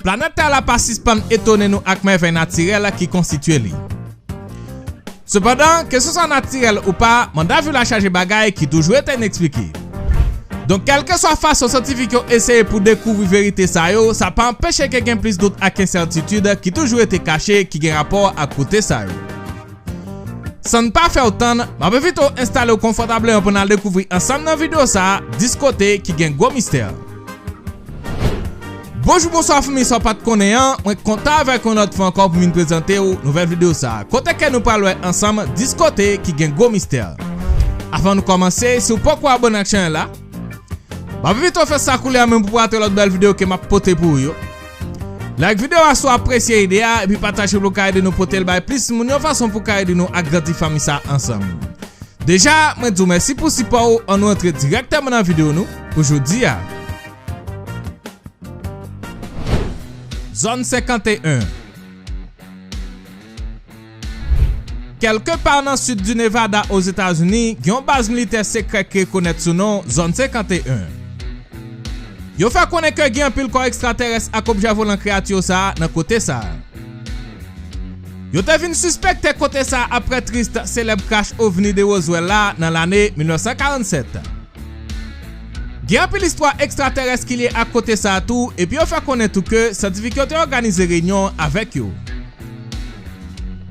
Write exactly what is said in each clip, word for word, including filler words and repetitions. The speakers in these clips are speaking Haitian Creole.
Planèt Tè la pa sispann etone nou ak mèvèy natirèl ki konstitye li. Sepandan, keseswa natirèl ou pa, Mandeville la chaje bagay ki toujou rete ineksplike. Donk, kèlkeswa fason syantifik yo eseye pou dekouvri verite sa yo, sa pa anpeche ke gen plis dout ak ensètitid ki toujou rete kache ki gen rapò ak kote sa yo. San n pa fè w tann, m ap envite w enstale w konfòtableman pou n al dekouvri ansanm nan videyo sa a dis kote ki gen gwo mistè. Bonjou, bonswa fanmi, sa w pa t konnen an, mwen kontan avèk ou yon lòt fwa ankò pou m vin prezante w nouvèl videyo sa a, kote ke nou pral wè ansanm dis kote ki gen gwo mistè. Avan nou kòmanse, si w poko abòne ak chanèl la, m ap envite w fè sa koulye a menm pou w pa rate lòt bèl videyo ke m ap pote pou ou yo. Like videyo a si w apresye ide a, epi pataje pou w ka ede nou pote l bay plis moun yon fason pou w ka ede nou agrandi fanmi sa a ansanm. Deja, mwen di w mèsi pou sipò ou, ann nou antre dirèkteman nan videyo nou pou jodi a. Zòn senkanteyen. Kèlke pa nan sid di Nevada, Ozetazini, gen yon baz militè sekrè ki rekonèt sou non Zòn senkanteyen. Yo fè konnen ke gen anpil kò ekstraterès ak objè volan kreyati yo sa a nan kote sa a. Yo te vin sispekte kote sa a apre tris selèb crash ovni de Roswell la nan lane mil nèf san karannsèt. Gen anpil istwa ekstraterès ki lye ak kote sa a tou, epi yo fè konnen tou ke syantifik yo te òganize reyinyon avèk yo.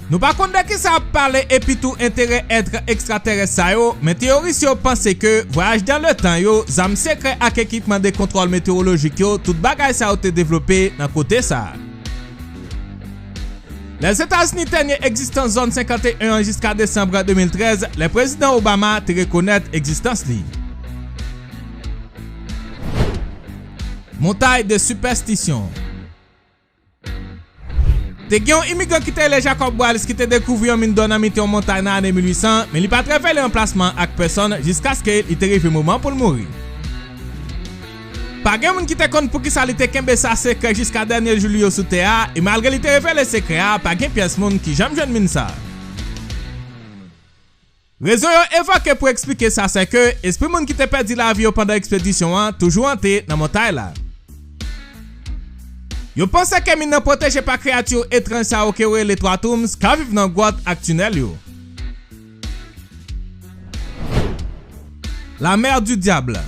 Nou pa konn de kisa y ap pale epi tou enterè èt ekstraterès sa yo, men teyoris yo panse ke vwayaj dan letan yo, zam sekrè ak ekipman de kontwòl metewolojik yo, tout bagay sa yo te devlope nan kote sa a. Lèzetazini te nye egzistans Zòn senkanteyen an jiska desanm de mil trèz, lè Prezidan Obama te rekonèt egzistans li. Montay de sipèstisyon. Te gen yon imigran ki te rele Jacob Wallace ki te dekouvri yon min dò nan mitan yon montay nan ane mil uit san, men li pa t revele anplasman an ak pèsonn jiskaske li te rive moman pou l mouri. Pa gen moun ki te konn poukisa li te kenbe sa sekrè jiska dènye jou li yo sou tè a, e malgre li te revele sekrè a, pa gen pyès moun ki janm jwenn min sa a. Rezon yo evoke pou eksplike sa se ke espri moun ki te pèdi lavi yo pandan ekspedisyon an toujou ante nan montay la. Yo panse ke min nan pwoteje pa kreyati yo etranj sa yo ke yo rele Twa Tombs k ap viv nan gwòt ak tinèl yo. La mer du diable.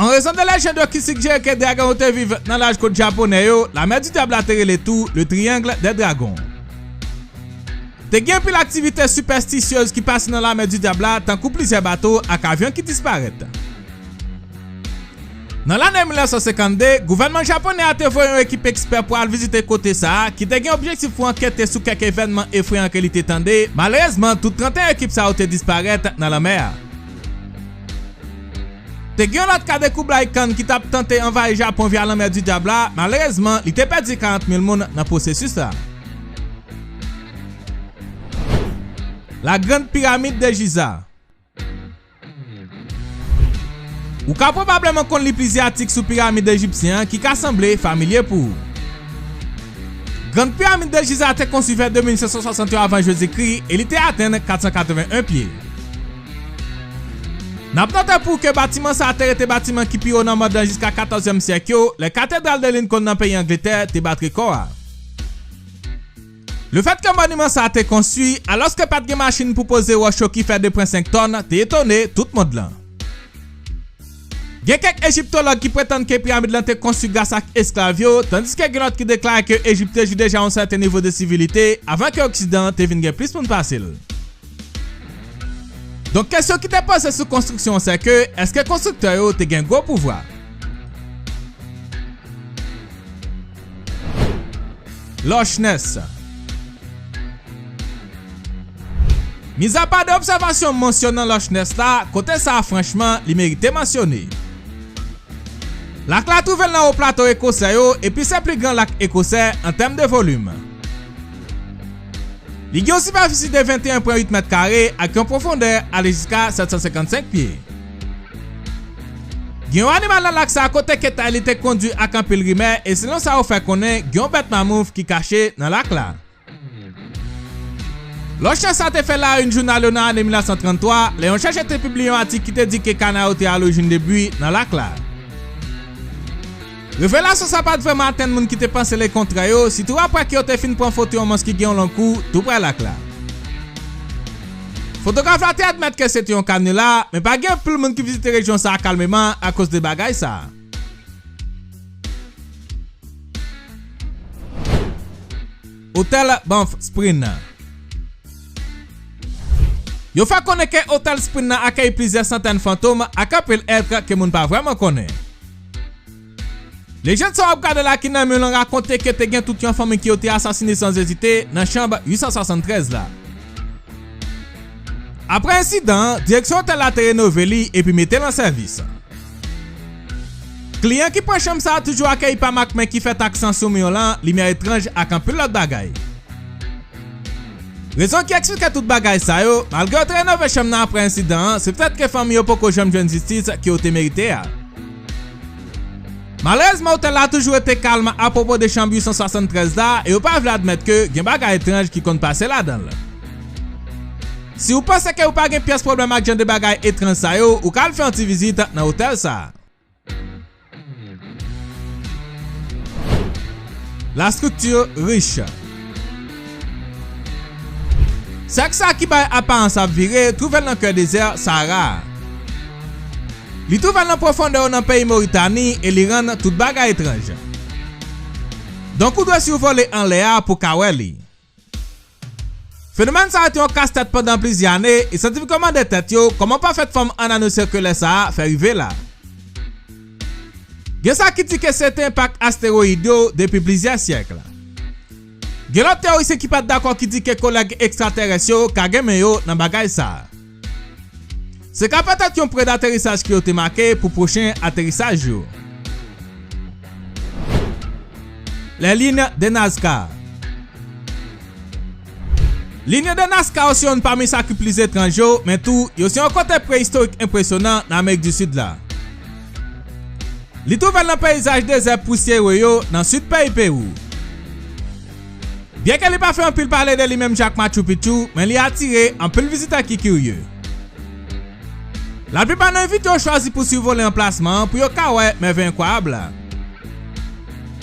An rezon de lejand yo ki sigjere ke dragon yo te viv nan laj kot Japonè yo, la mer du diable la te rele tou le triangle des dragons. Te gen anpil aktivite sipèstisyez ki pase nan la mer du diable la, tankou plizyè bato ak avyon ki disparèt. Nan lane mil nèf san senkannde, gouvènman japonè a te voye yon ekip ekspè pou al vizite kote sa a, ki te gen objektif pou ankete sou kèk evènman efreyan ke li te tande. Malerezman, tout trannteyen ekip sa yo te disparèt nan lanmè a. Te gen yon lòt ka de Kublai Khan ki t ap tante anvayi Japon via lanmè du Dyab la, malerezman, li te pèdi karant mil moun nan pwosesis la. La Grande Pyramide de Giza. Ou ka pwobableman konn li plizyè atik sou piramid ejipsyen an ki ka sanble familye pou ou. Grande Pyramide de Giza te konstwi vè de mil senk san swasant yo avan Jezikri e li te atenn kat san katreven en pye. N ap note pou ou ke batiman sa a te rete batiman ki pi wo nan mond lan jiska katòzyèm syèk yo, lè Katedral de Lincoln nan peyi Angletè te bat rekò a. Lefètke moniman sa a te konstwi alòske pa t gen machin pou poze wòch yo ki fè de pwen senk tòn te etone tout mond lan. Gen kèk ejiptològ ki pretann ke piramid lan te konstwi gras ak esklav yo, tandiske gen lòt ki deklare ke Ejip te jwi deja yon sèten nivo de sivilite avan ke Oksidan te vin gen plis moun pase l. Donk, kesyon ki te poze sou konstriksyon an se ke, èske konstriktè yo te gen gwo pouvwa? Loch Ness. Mizapa de obsèvasyon m mansyone nan Loch Ness la, kote sa a franchman li merite mansyone. Lak la twouve l nan wo plato ekosè yo epi se pli gran lak ekosè an tèm de volim. Li gen yon sipèfisi de venteyen pwen uit mèt kare ak yon pwofondè ale jiska sèt san senkannsenk pye. Gen yon animal nan lak sa a kote ke tay li te kondwi ak anpil rimè e selon sa yo fè konnen gen yon bèt mamouf ki kache nan lak la. Loch Ness sa te fè la une jounal yo nan ane mil nèf san tranntwa lè yon chèchè te pibliye yon atik ki te di ke kana yo te a lorijin de bwi nan lak la. Revelasyon sa pa t vrèman atenn moun ki te panse lekontrè yo, sitou apre ke yo te fin pran foto yon mons ki gen yon long kou tou prè lak la. Fotograf la te admèt ke se te yon kanila, men pa gen anpil moun ki vizite rejyon sa a kalmeman akoz de bagay sa a. Otèl Banff Springs. Yo fè konnen ke Otèl Springs nan akèy plizyè santèn fantom ak anpil èt ke moun pa vrèman konnen. Lejann sa w ap gade la ki nan men w lan rakonte ke te gen tout yon fanmi ke yo te asasine san ezite nan chanm uit san swasanntrèz la. Apre ensidan an, direksyon otèl la te renove li epi mete l an sèvis. Kliyan ki pran chanm sa a toujou akeyi pa mak men ki fèt ak san sou mi w lan, limyè etranj ak anpil lòt bagay. Rezon ki eksplike tout bagay sa yo, malgre yo te renove chanm nan apre ensidan an, se petèt ke fanmi yo poko janm jwenn jistis ke yo te merite a. Malerezman, otèl la toujou rete kalm apwopo de chanm uit san swasanntrèz la e yo pa vle admèt ke gen bagay etranj ki konn pase ladan l. Si w panse ke ou pa gen pyès pwoblèm ak jan de bagay etranj sa yo, ou ka al fè yon ti vizit nan otèl sa a. La structure riche. Sèk sa ki bay aparans ap vire twouve l nan kè dezè Sahara a. Li twouve l nan pwofondè yo nan peyi Moritani e li rann tout bagay etranj. Donk ou dwe sivole anlè a pou w ka wè li. Fenomèn sa a te yon kastèt pandan plizyè ane e syantifik yo mande tèt yo kòman pafèt fòm anano sikilè sa a fè rive la. Gen sa ki di ke se te enpak astewoyid yo depi plizyè syèk. Gen lòt teyorisyen ki pa t dakò ki di ke kolèg ekstratèrès yo ka gen men yo nan bagay sa a. Se ka petèt yon pre daterisaj ke yo te make pou pwochen aterisaj yo. Les lignes de Nazca. Lignes de Nazca yo se youn pami sa ki plis etranj yo, men tou, yo se yon kote preyistorik enpresyonan nan Amerik di Sid la. Li twouve l nan peyizaj dezè pousyere yo nan sid peyi Pewou. Byenke li pa fè anpil pale de li menm jan ak Machu Picchu, men li atire anpil vizitè ki kirye. Laplipa nan envite yo chwazi pou sivole anplasman an pou yo ka wè mèvèy enkwayab la.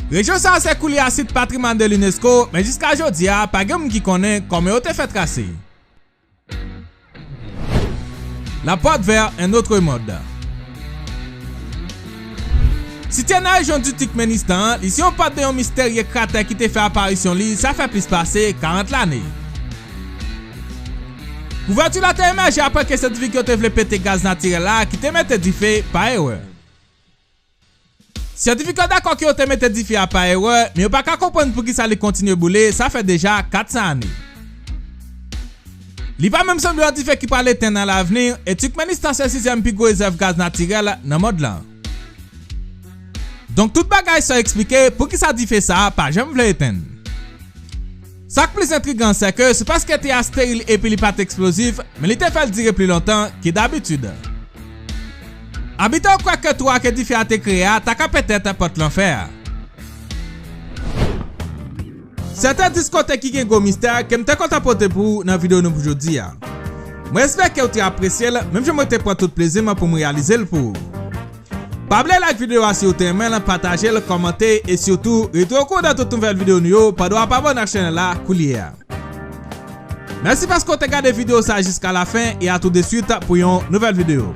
Rejyon sa a se koulye a sit patrimwàn de l'UNESCO, men jiska jodi a, pa gen moun ki konnen kòman yo te fè trase. La porte vers un autre monde. Sitiye nan rejyon di Turkmenistan an, li se yon pòt de yon misterye kratè ki te fè aparisyon li, sa fè plis pase karant lane. Kouvèti la te emèje apre ke syantifik yo te vle pete gaz natirèl la ki te mete dife pa erè. Syantifik yo dakò ke yo te mete dife a pa erè, men yo pa ka konprann poukisa li kontinye boule, sa fè deja kat san ane. Li pa menm sanble yon dife ki pral etenn nan lavni, e Turkmenistan se sizyèm pi gwo rezèv gaz natirèl nan mond lan. Donk tout bagay sa eksplike poukisa dife sa a pa janm vle etenn. Sa k plis entrigan, se ke se paske tè a steril epi li pa t eksplozif, men li te fè l dire pli lontan ke dabitid. Abitan yo kwè ke twou a ke dife a te kreye a ta ka petèt pòt lanfè a. Sèten dis kote ki gen gwo mistè ke m te kontan pote pou ou nan videyo nou pou jodi a. Mwen espere ke w te apresye l, menm jan mwen te pran tout plezi m pou m reyalize l pou ou. Pa bliye like videyo a si w te renmen l, pataje l, kòmante e sitou rete okouran de tout nouvèl videyo nou yo pandan w ap abòne ak chanèl la koulye a. Mèsi paske w te gade videyo sa jiska lafen e a tou de swit pou yon nouvèl videyo.